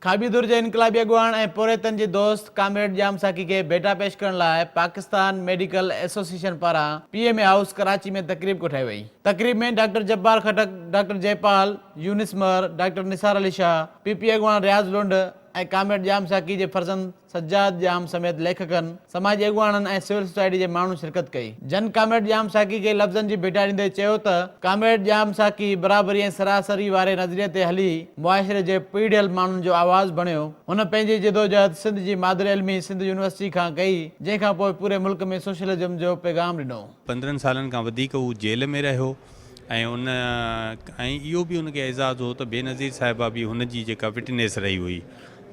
کاٻي ڌر جي انقلابي اڳواڻ ۽ پورهيتن جي دوست ڪامريڊ ڄام ساقي کي ڀيٽا پيش ڪرڻ لاء پاڪستان ميڊيڪل ايسوسيئيشن پاران P M A house Karachi ۾ تقريب ڪوٺائي وئي. تقريب ۾ doctor Jabbar Khattak, doctor Jaipal, Younis Mahar, doctor Nisar Ali Shah, P P اڳواڻ رياض لنڊ ۽ ڪامريڊ ڄام ساقي جي فرزند سجاد ڄام سميت ليکڪن، سماجي اڳواڻن ۽ سول سوسائٽي جي ماڻهن شرڪت ڪئي. جن ڪامريڊ ڄام ساقي کي لفظن جي ڀيٽا ڏيندي چيو ته ڪامريڊ ڄام ساقي برابري ۽ سراسري واري نظريي تي هلي معاشري جي پيڙهيل ماڻهن جو آواز بڻيو. هن پنهنجي جدوجهد سنڌ جي مادر علمي سنڌ يونيورسٽي کان ڪئي، جنهن کان پوء پوري ملڪ ۾ سوشلزم جو پيغام ڏنو. 15 سالن کان وڌيڪ هو جيل ۾ رهيو ۽ ان ۽ اهو به هن کي اعزاز هو ته بينظير صاحبه به هن جي جيڪا وٽنيس رهي هئي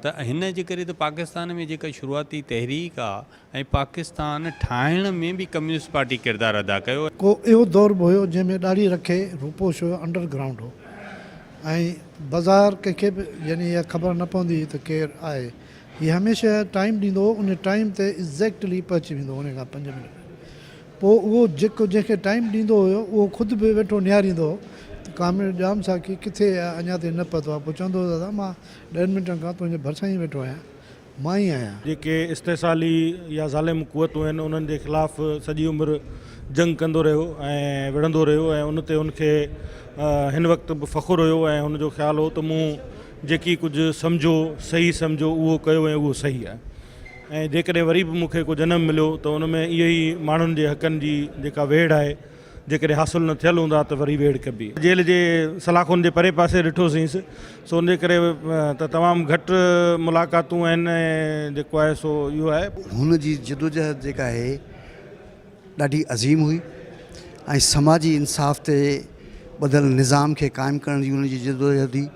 ته هن جي ڪري ته پاڪستان ۾ جيڪا شروعاتي تحريڪ آ ۽ پاڪستان ٺاهڻ ۾ به ڪميونسٽ پارٽي ڪردار ادا ڪيو. ڪو اهو دور به هيو جنهن ۾ ڏاڙهي رکي روپوش هيو انڊر گرائونڊ هو ۽ بظاهر ڪنهن کي به يعني اها خبر نه پوندي هئي ته ڪير آهي. هي هميشه ٽائيم ڏيندو هو ان ٽائيم تي ايگزيڪٽلي پهچي ويندو هو ان کان پنج منٽ پوء اهو جيڪو جنهن کي ٽائيم ڏيندو هيو اهو خود به ويٺو نهاريندو هو ته ڪامريڊ ڄام ساقي ڪٿي اڃا تائين نه پهتو آهي پوء چوندو هو دادا مان ڏهن منٽن کان تنهنجي ڀرسان ئي ويٺو آهيان، مان ئي آهيان. جيڪي استحصالي يا ظالم قوتون آهن انهن جي خلاف سڄي عمر جنگ ڪندو رهيو ۽ وڙهندو رهيو ۽ ان تي هن کي هن وقت به فخر هيو ۽ هن جو خيال هو ته مون جيڪي ڪجهه سمجهيو صحيح سمجهيو اهو ڪيو ۽ اهو صحيح آهي ۽ جيڪڏهن وري به مون کي ڪو جنم مليو ته ان ۾ اهي ئي ماڻهن جي حقن جي جيڪا ويڙهه آهي جيڪڏهن حاصل نه ٿيل هوندا ته وري ويڙهه ڪبي. جيل جي سلاخن جي پري پاسي ڏٺوسينس سو ان جي ڪري ته تمام گهٽ ملاقاتون آهن ۽ جيڪو آهي سو اهو آهي. هن جي جدوجهد جيڪا آهي ڏاڍي عظيم هئي ۽ سماجي انصاف تي ٻڌل نظام کي قائم ڪرڻ جي هن جي جدوجهد هئي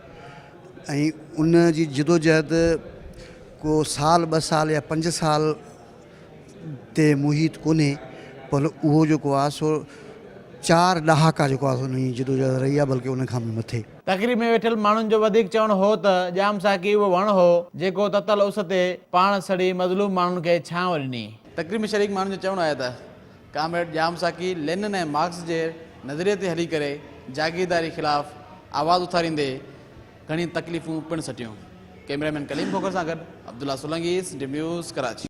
۽ ان جي جدوجهد ڪو سال ٻه سال يا پنج سال تي محيط ڪونهي پر اهو جيڪو آهي سو چار ڏهاڪا جيڪو آهي سو انهي جي جدوجهد رهي آهي بلڪه ان کان به مٿي. تقريب ۾ ويٺل ماڻهن جو وڌيڪ چوڻ هو ته ڄام ساقي اهو وڻ هو جيڪو تتل اس تي پاڻ سڙي مظلوم ماڻهن کي ڇانو ڏني. تقريب ۾ شريڪ ماڻهن جو چوڻ آهي ته ڪامريڊ ڄام ساقي لينن ۽ مارڪس جي نظريي تي هلي ڪري جاگيرداري خلاف آواز اٿاريندي گهڻي تڪليفون پڻ سٺيون. ڪئميرا مين ڪليم کوکر سان گڏ عبدالله سولنگي، سنڌ نيوز، ڪراچي.